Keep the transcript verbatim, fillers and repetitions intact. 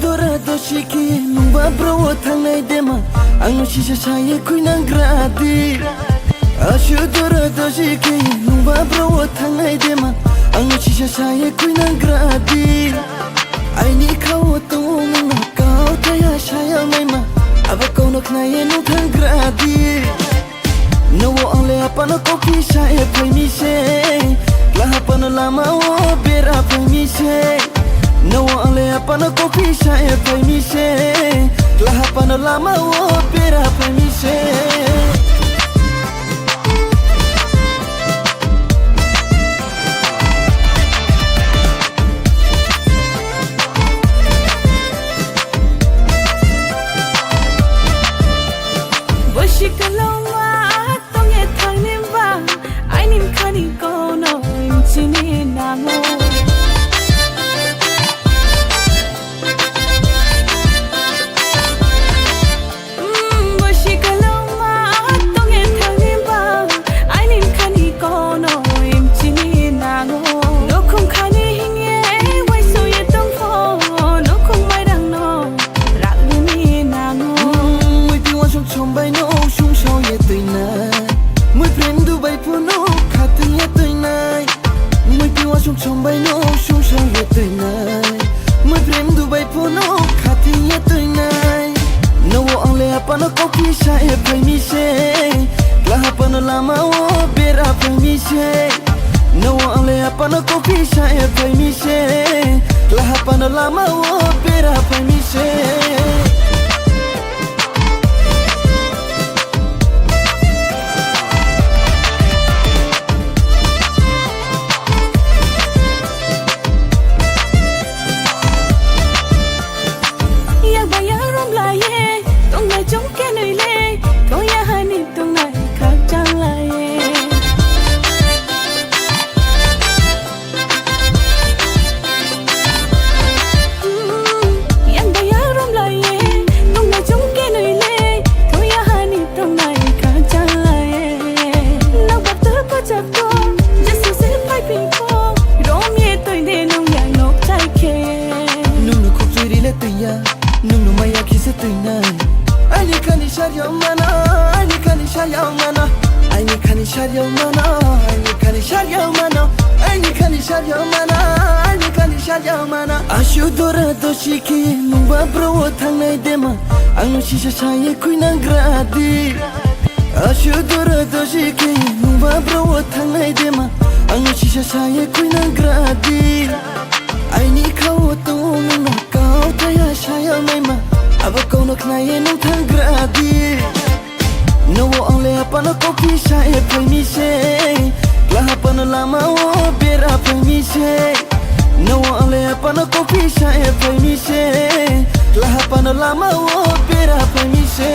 Dora dosi khe nungba bro o thangnai dema, ang no sisa saye khuinang gradi. Ashu dora dosi khe nungba bro o thangnai dema, ang no sisa saye khuinang gradi. Aini khao tongo nungno kau taya saya maima, abo kono khnaye nung thang gradi. Nowo angle apano kopi sa e phaimi se, lahapano lama o bera phaimi se. Nowo angle apano kopi sa e phaimi se, lahapano lama o bera phaimi se. Bosi kalonga tongye thangni bang, aini khani kono imchini nango. Mm, bosi kalonga tongye thangni bang, aini khani kono imchini nango. Nokhung khani hingye waisoye tongpho, nokhung mairangno ragni nango. Mm, muipi wasung chombai no sung soye tuinai. Mui prem dubai puno khatungye tuinai. Muipi wasung chombai no sung soye tuinai. Mui prem dubai puno khatungye tuinai. Nowo angle apano kopi sa e phaimi se, lahapano lama o bera phaimi se. Nowo angle apano kopi sa e phaimi se, lahapano lama o bera phaimi se. Yak ba yak rom lai ye, tong nai chong ke nui le, tong ya hani tong nai khak chang lai ye. Yang ba ya rom lai ye, nung na jong ke nui le, to ya hani tong nai ka cha lai ye. Nak bak ter ko chak to, Jesu se pai pi ko, rom ye toi de nung yang nok chai ke. Nung nu khuk chui ri le tui ya, nung nu mai ya khi se tui nai. Aini khani sar ya mana, aini khani sar ya mana, aini khani sar ya mana, aini khani sar ya mana, aini khani sar ya mana, aini khani sar ya mana. Ashu dora dosi khe nungba bro o thangnai dema, ang no sisa saye khuinang gradi. Ashu dora dosi khe nungba bro o thangnai dema, ang no sisa saye khuinang gradi. Aini khao tongo nungno kau thaya saya maima, abo kono khnaye nung thang gradi. Nowo angle apano kopi sa e phaimi se, lahapano lama o bera phaimi se. Nowo angle apano kopi sa e phaimi se, lahapano lama o bera phaimi se.